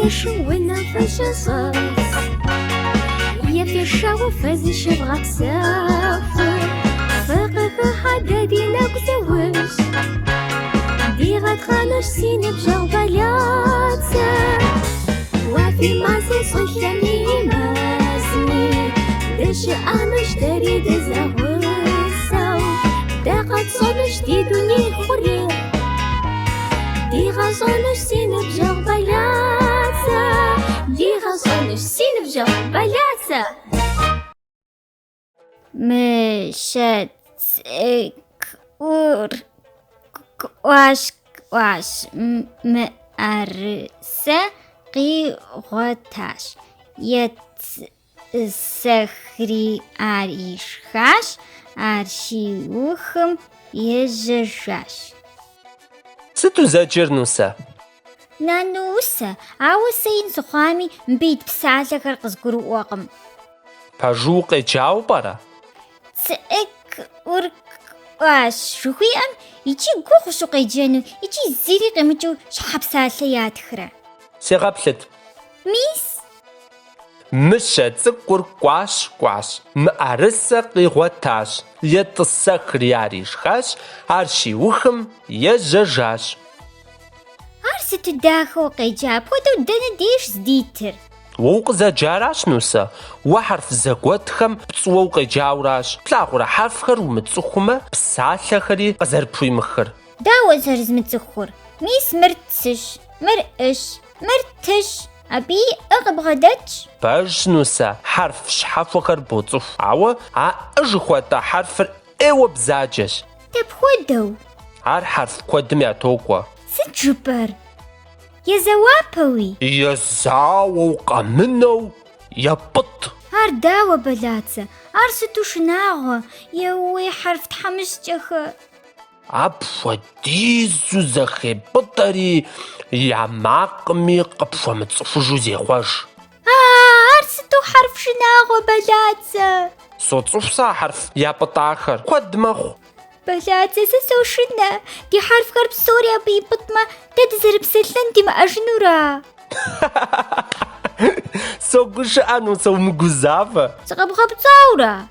Езэшу унэм фыщыщӏэс. Ефешауэ фэ зыщывгъэпсэху. Фыкъыхыхьэ дэ ди нэгу зыужь. Дигъэтхъэнущ си ныбжьэгъу Бэлацэ. Уафи мази щӏылъэми мэзми. Дыщыӏэнущ дэри дызэгъусэу. Дэ къэтщӏэнущ ди дуней хъурейр. Дигъэщӏэнущ си ныбжьэгъу Бэлацэ. Дигъэщӏэнущ си ныбжьэгъу Бэлацэ. Мыщэ цӏыкӏур кӏуащ, кӏуащ, мыӏэрысэ къигъуэтащ. Етӏысэхри ар ишхащ, ар щиухым ежьэжащ. Сыт узэджэр, Нусэ? Нанусэ, ауэ сэ ин сыхъуами, мыбы ит псалъэхэр къызгурыӏуэкъым. Пэжу укъеджауэ пӏэрэ? Цӏыкӏур кӏуащ жыхуиӏэм икӏи гугъущ укъеджэну, икӏи зыри къимыкӏыу щхьэ псалъэ ятхрэ? Сегъэплъыт. Мис. Мыщэ цӏыкӏур кӏуащ, кӏуащ, мыӏэрысэ къигъуэтащ, етӏысэхри ар ишхащ, ар щиухым ежьэжащ. Ар сыту дахэу укъеджа, апхуэдэу дэнэ деж здитыр? Уэ укъызэджаращ, Нусэ. Уэ хьэрф зэгуэтхэм пцӏыуэ укъеджауращ. Плъагъурэ хьэрфхэр умыцӏыхумэ, псалъэхэри къызэрыпхуимыхыр? Дауэ зэрызмыцӏыхур? Мис мыр цыщ, мыр ӏыщ, мыр тыщ, абыи ӏы къыбгъэдэтщ. Пэжщ, Нусэ, хьэрф щхьэхуэхэр боцӏыху, ауэ а ӏы жыхуэтӏэ хьэрфыр ӏейуэ бзаджэщ. Дапхуэдэу? Ар хьэрф куэдым ятокӏуэ. Сыт жыпӏэр? Езэуапэуи? Езауэу къэмынэу епӏытӏ. Ар дауэ, Бэлацэ? Ар сыту шынагъуэ! Еууей, хьэрф тхьэмыщкӏэхэ! Апхуэдизу зэхепӏытӏэри, я макъми къыпхуэмыцӏыхужу зехъуэж. А, ар сыту хьэрф шынагъуэ, Бэлацэ! Соцӏыху сэ а хьэрф япӏытӏахэр, куэд мэхъу. Бэлацэ, сэ сошынэ. Ди хьэрфхэр псори абы ипӏытӏмэ, дэ дызэрыпсэлъэн димыӏэжынура? Согушыӏэ, Нусэ, умыгузавэ. Сыкъэбгъэпцӏаура?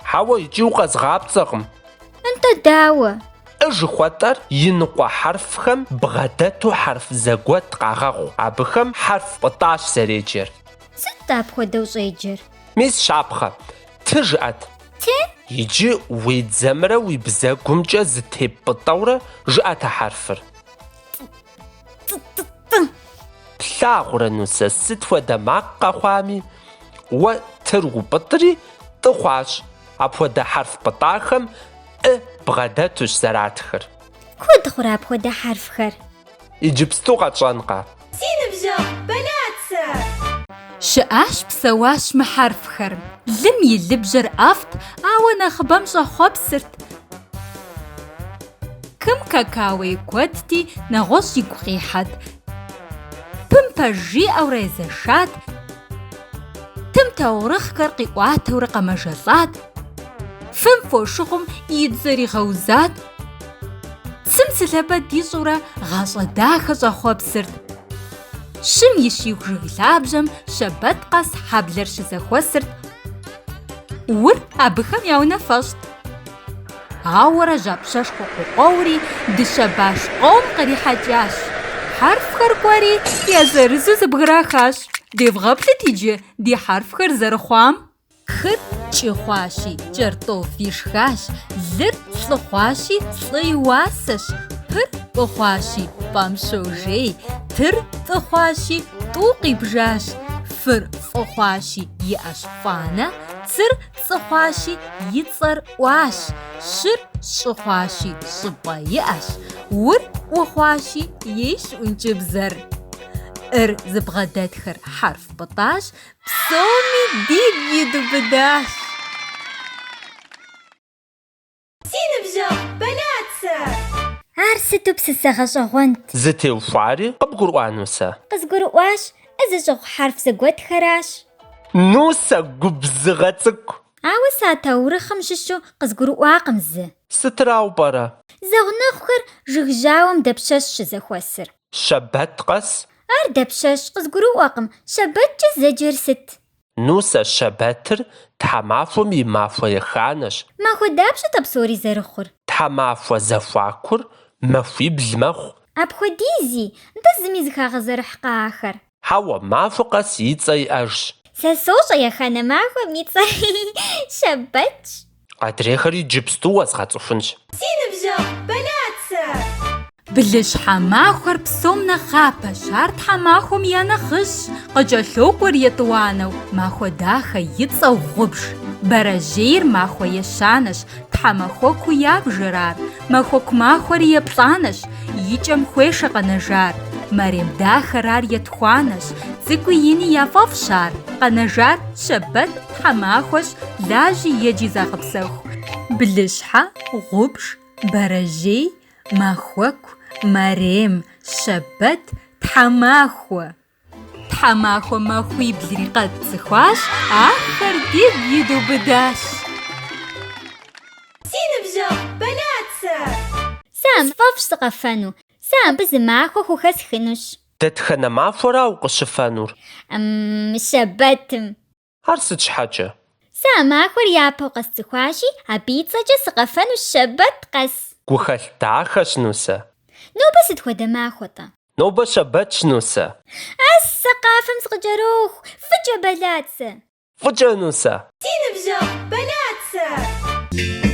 Хьэуэ, икӏи укъэзгъапцӏэкъым. Нтӏэ, дауэ? ӏы жыхуэтӏэр иныкъуэ хьэрфхэм бгъэдэту хьэрф зэгуэт къагъэхъу. Абыхэм хьэрф пӏытӏащ зэреджэр. Сыт-тӏэ апхуэдэу щӏеджэр? Мис щапхъэ. Ты жыӏэт. Ты? Иджы уи дзэмрэ уи бзэгумкӏэ зытеппӏытӏэурэ жыӏэт а хьэрфыр. Тӏы, тӏы, тӏы. Плъагъурэ, Нусэ, сыт хуэдэ макъ къэхъуами, уэ тыр упӏытӏри тӏы хъуащ. Апхуэдэ хьэрф пӏытӏахэм ӏы бгъэдэтущ зэратхыр. Куэд хъурэ апхуэдэ хьэрфхэр? Иджыпсту къэтщӏэнкъэ? Си ныбжьэгъу Бэлацэ! Щыӏащ, псэуащ мы хьэрфхэр. Лым и лыбжьэр ӏэфӏт, ауэ нэхъыбэм щӏэхъуэпсырт. Кым какао и куэдти, нэгъуэщӏ игу къихьэт. Пым пэж жиӏэурэ езэшат, тым таурыхъхэр къиӏуатэурэ къэмэжэлӏат, фым фошыгъум и дзэр игъэузат, цым цылъэпэд ищӏурэ гъащӏэ дахэ щӏэхъуэпсырт. Щым и щиху жыг лъабжьэм щэбэт къэс хьэблэр щызэхуэсырт, ур абыхэм я унафэщӏт. Ауэрэ жьапщэшхуэ къыкъуэури, дыщэ баш къом кърихьэкӏащ. Хьэрфхэр кӏуэри, я зырызу зэбграхащ. Девгъэплъыт иджы ди хьэрфхэр зэрыхъуам. Кыр кӏы хъуащи, кӏэртӏоф ишхащ, лыр лӏы хъуащи, лӏы и уасэщ, пыр пӏы хъуащи, пӏэм щожей, тыр тӏы хъуащи, тӏу къибжащ, фыр фӏы хъуащи, иӏэщ фӏанэ, цыр цӏы хъуащи, и цӏэр ӏуащ, щыр щӏы хъуащи, щӏыпӏэ иӏэщ, ур ӏу хъуащи, ейщ ӏункӏыбзэр. ӏыр зыбгъэдэтхэр хьэрф пӏытӏащ, псоми дигу идубыдащ. Си ныбжьэгъу Бэлацэ! Ар сыту псысэ гъэщӏэгъуэнт! Зытеухуари къыбгурыӏуа, Нусэ? Къызгурыӏуащ, ӏы зыщӏыгъу хьэрф зэгуэтхэращ. Нусэ, губзыгъэ цӏыкӏу! Ауэ сэ а таурыхъым щыщу къызгурыӏуакъым зы. Сытырауэ пӏэрэ? Зэгъунэгъухэр жыг жьауэм дапщэщ щызэхуэсыр? Щэбэт къэс? Ар дапщэщ, къызгурыӏуэкъым, щэбэткӏэ зэджэр сыт? Нусэ, щэбэтыр тхьэмахуэм и махуэ еханэщ. Махуэ дапщэт а псори зэрыхъур? Тхьэмахуэ зэхуакур махуибл мэхъу. Апхуэдизи, нтӏэ зыми зыхагъэзэрыхькъэ ахэр? Хьэуэ, махуэ къэс и цӏэ иӏэжщ. Сэ сощӏэ еханэ махуэм и цӏэр щэбэтщ. Адрейхэр иджыпсту уэзгъэцӏыхунщ. Си ныбжьэгъу Бэлацэ! Блыщхьэ махуэр псом нэхъапэщ, ар тхьэмахуэм я нэхъыжьщ, къыкӏэлъокӏуэр етӏуанэу, махуэ дахэ и цӏэу гъубж. Бэрэжьейр махуэ ещанэщ, тхьэмахуэкуу ябжыр ар, махуэку махуэри еплӏанэщ, и кӏэм хуешэ къэнэжар. Мэрем дахэр ар етхуанэщ, цӏыкӏуи ини яфӏэфӏщ ар, къэнэжар щэбэт, тхьэмахуэщ, лажьи еджи загъэпсэху. Блыщхьэ, гъубж, бэрэжьей, махуэку, мэрем, щэбэт, тхьэмахуэ. Тхьэмахуэ махуиблри къэтцӏыхуащ, ахэр дигу идубыдащ. Си ныбжьэгъу Бэлацэ! Сэ сфӏэфӏщ сыкъэфэну. Сэ абы зы махуэ хухэсхынущ. Дэтхэнэ махуэра укъыщыфэнур? М, щэбэтым. Ар сыт щхьэкӏэ? Сэ а махуэр япэу къэсцӏыхуащи, абы и цӏэкӏэ сыкъэфэнущ щэбэт къэс. Гухэлъ дахэщ, Нусэ. Нобэ сыт хуэдэ махуэ-тӏэ? Нобэ щэбэтщ, Нусэ. А сэ къафэм сыкъыкӏэроху, фӏыкӏэ, Бэлацэ! Фӏыкӏэ, Нусэ! Си ныбжьэгъу Бэлацэ!